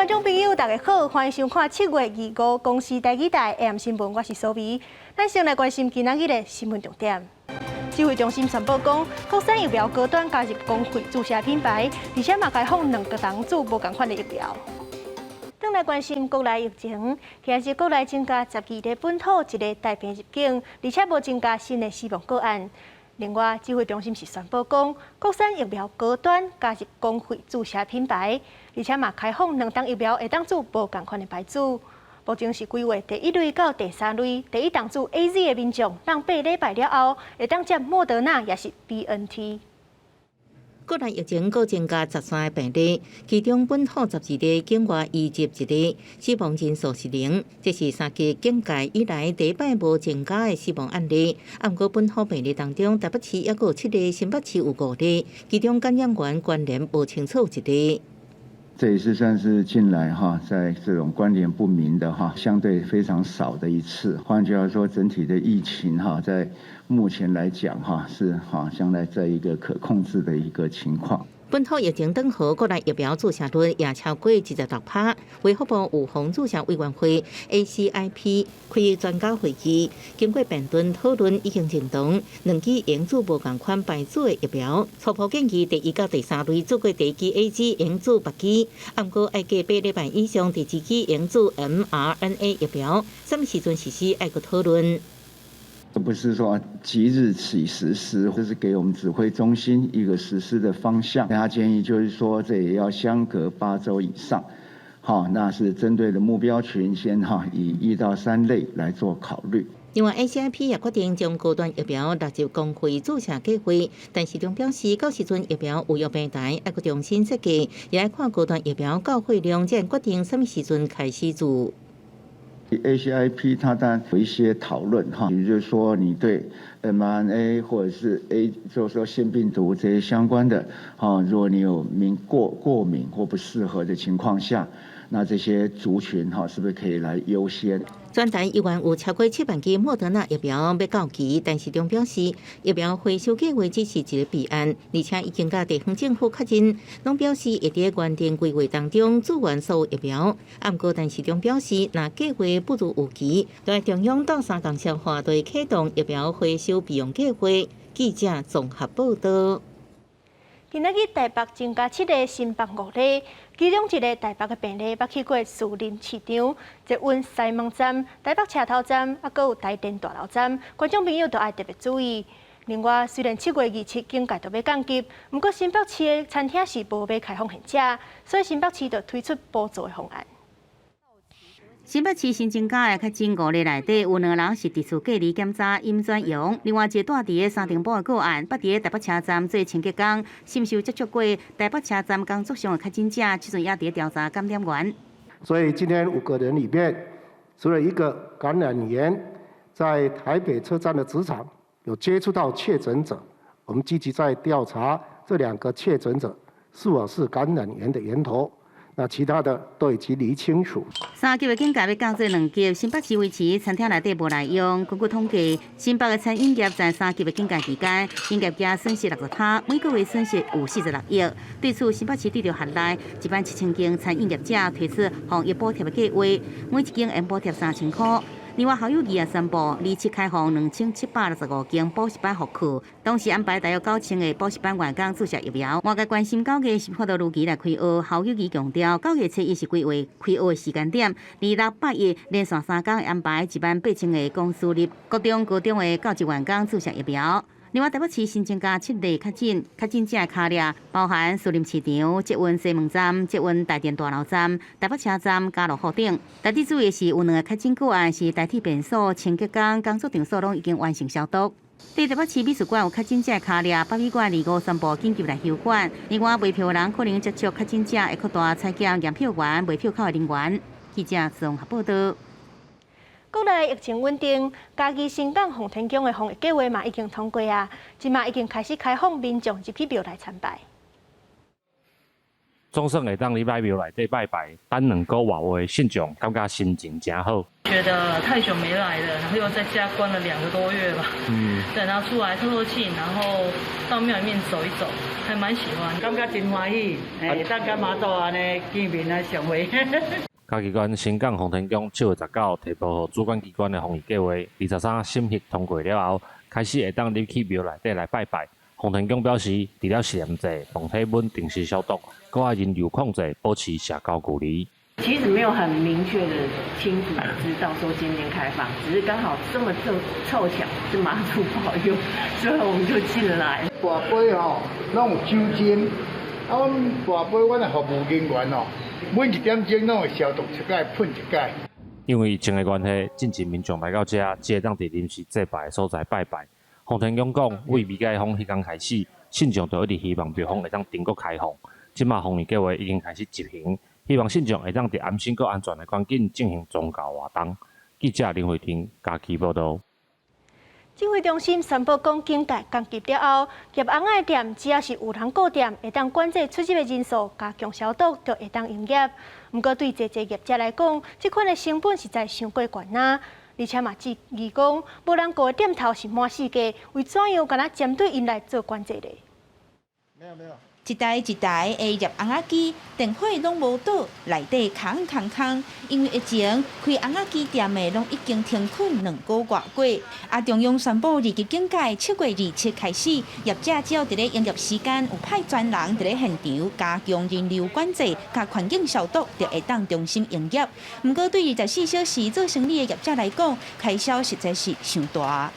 眾朋友，大家好，歡迎收看7月25公視台語台 AM 新聞，我是蘇眉。咱先來關心今仔日的新聞重點。指揮中心宣布講，國產疫苗高端加入公費注射品牌，而且嘛開放兩個針注無仝款的疫苗。轉來關心國內疫情，今日國內增加12例本土，一例帶病入境，而且無增加新的死亡個案。另外，指揮中心是宣布講，國產疫苗高端加入公費注射品牌，而且嘛開放兩針疫苗會當注無仝款的牌子。目前是規劃第一類到第三類，第一針注 AZ 的民眾，當8禮拜了後，會當接莫德納抑是 BNT。國內疫情閣增加13個病例，其中本土12例，境外移入一例，死亡人數是零。這是三級警戒以來第一擺無增加的死亡案例。毋過本土病例當中，台北市猶閣有七例，新北市有五例，其中感染源關聯無清楚一例。這也是算是近來哈，在這種關聯不明的哈，相對非常少的一次。換句話說，整體的疫情哈，在目前來講哈，是哈，相對在一個可控制的一個情況。本土疫情轉好，國內疫苗注射率也超過26%。衛福部預防注射委員會 ACIP 開專家會議，經過辯論討論，已經認同兩劑會用注無仝款牌子的疫苗。初步建議第一到第三類注過第一劑 AZ 會用注別劑，毋過愛隔8禮拜以上第二劑會用注 mRNA 疫苗。啥物時陣實施愛閣討論。這不是說即日起實施，這是給我們指揮中心一個實施的方向。他建議就是說，這也要相隔8週以上，好，那是針對的目標群先哈，以1到3類來做考慮。另外，ACIP 也決定將高端疫苗納入公費注射計劃，但陳時中表示，到時陣疫苗預約平台愛閣重新設計，也愛看高端疫苗到貨量，才決定啥物時陣開始注。 ACIP 它當然有一些討論哈，也就是說你對 mRNA 或者是 A，就是說腺病毒這些相關的，哈，如果你有過敏或不適合的情況下，那這些族群哈，是不是可以來優先？全台猶原有超過7萬劑莫德納疫苗欲到期，陳時中表示，疫苗回收計劃只是一個備案，而且已經佮地方政府確認，攏表示會佇原定規劃當中注完所有疫苗。毋過陳時中表示，若計劃不如預期，就中央鬥相共消化，對啟動疫苗回收備用計劃。記者綜合報道。今仔日台北增加七例，新北五例，其中一个台北的病例捌去過士林市場、捷運西門站、台北車頭站，猶閣有台電大樓站，觀眾朋友都愛特別注意。另外，雖然7月27警戒都欲降級，毋過新北市的餐廳是無欲開放現食，所以新北市就推出補助的方案。新北市新增加的確診五例內底，有兩個人是佇厝隔離檢查陰轉陽，另外一個蹛佇个三重埔的個案，捌佇个台北車站做清潔工，是毋是有接觸過台北車站工作上的確診者？這陣也佇調查感染源。所以今天五個人裡面，除了一個感染源在台北車站的職場有接觸到確診者，我們積極在調查這兩個確診者是否是感染源的源頭。那其他的都已經釐清楚。三級的警戒欲降做兩級，新北市維持餐廳內底無內用。根據統計，新北的餐飲業在三級的警戒期間，營業額損失60%，每個月損失有46億。對此，新北市對著轄內1萬7千間餐飲業者推出防疫補貼的計劃，每一間會補貼3000箍。另外，侯友宜也宣布，27開放2765間補習班復課，同時安排大約9000個補習班員工注射疫苗。外界關心9月是否都如期來開學，侯友宜強調，9月初一是規劃開學的時間點，26、8一連續3工安排1萬8千個公私立國中、高中的教職員工注射疫苗。另外，台北市新增加七例確診，確診者的跤跡包含士林市場、捷運西門站、捷運台電大樓站、台北車站、家樂福等。特別注意的是，有兩個確診個案是台鐵便所清潔工，工作場所攏已經完成消毒。佇台北市美術館有確診者的跤跡，北美館25宣布緊急來休館。另外，賣票人可能接觸確診者，會擴大採檢驗票員、賣票口的人員。記者綜合報道。國內疫情穩定，嘉義新港奉天宮的防疫計劃嘛已經通過啊，這馬已經開始開放民眾入去廟內參拜。總算會當入來廟內底拜拜，等兩個外的信眾感覺心情誠好。覺得太久沒來了，然後又在家關了2個多月吧。對，然後出來透透氣，然後到廟裡面走一走，還蠻喜歡。感覺真歡喜，會當佮媽祖按呢見面啊相會。嘉義縣新港奉天宮7月19提報予主管機關的防疫計劃，23審核通過了後，開始會當入去廟內底來拜拜。奉天宮表示，除了實驗制、量體溫定時消毒，閣愛人流控制，保持社交距離。其實沒有很明確的、清楚的知道說今天開放，只是剛好這麼湊巧是媽祖保佑，所以我們就進來。跋杯吼，攏有酒精，啊，阮跋杯，阮的服務人員哦，每一點鐘攏會消毒一擺，噴一擺。因為疫情的關係，進前民眾來到遮，只會當佇臨時祭拜的所在拜拜。奉天宮講，為未解封彼工開始，信眾就一直希望廟方會當重閣開放。這馬防疫計劃已經開始執行，希望信眾會當佇安心閣安全的環境進行宗教活動。記者林慧婷嘉義報導。指揮中心宣布講，警戒降級了後，夾尪仔店只要是有人顧店，會當管制出入的人數，加強消毒，就會當營業。毋過對濟濟業者來講，這款的成本實在傷過懸啊！而且嘛，質疑講，無人顧的店頭是滿世界，為怎樣敢若針對𪜶來做管制咧？沒有沒有。一台一台的醃尪仔機，電火攏無倒，內底空空空。因為疫情，開尪仔機店的攏已經停睏2個外過。啊，中央宣布二級警戒，7月27開始，業者只要佇咧營業時間有派專人佇咧現場加強人流管制、佮環境消毒，就會當重新營業。毋過對24小時做生意的業者來講，開銷實在是傷大。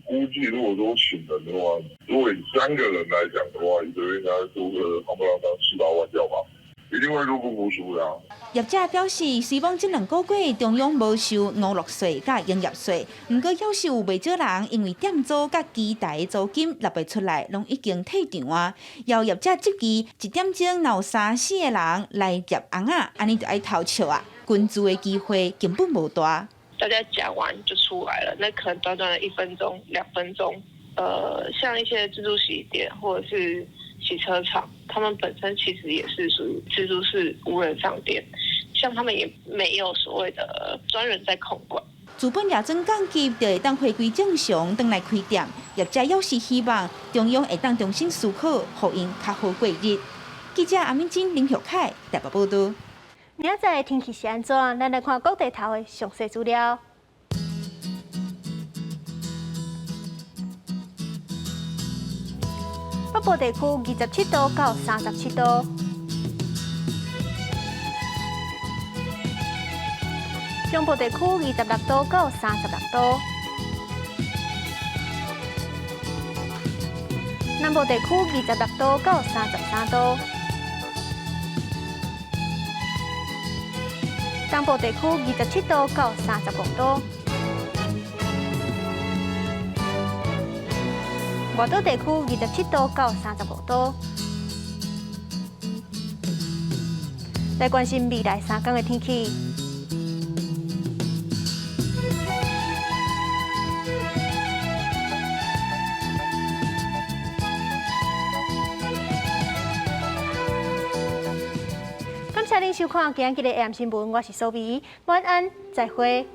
估計如果說請人的話，如果以3個人來講的話，一個月應該都個夯不啷當七八萬掉吧，一定會入不敷出的。業者表示，雖罔這2個月中央無收娛樂稅佮營業稅，毋過猶是有袂少人因為店租佮機台租金納袂出來，攏已經退場啊。有業者質疑，一點鐘若有三四個人來夾尪仔，按呢就愛偷笑啊，群聚的機會根本無大。大家講完就出來了，那可能短短的1分鐘、2分鐘，像一些自助洗衣店或者是洗車場，他們本身其實也是屬於自助式無人商店，像他們也沒有所謂的專人在控管。資本業準降級，就會當回歸正常，轉來開店。業者猶是希望中央會當重新思考，予𪜶較好過日。記者阿敏珍、林玉凱台北報導。明仔載天氣是按怎？咱來看各地頭的詳細資料。北部地區27度到37度，中部地區26度到36度，南部地區26度到33度。東部地區27度到35度，外島地區27度到35度。來關心未來3天的天氣。感謝您收看今日的 AM 新聞，我是蘇美，晚安，再會。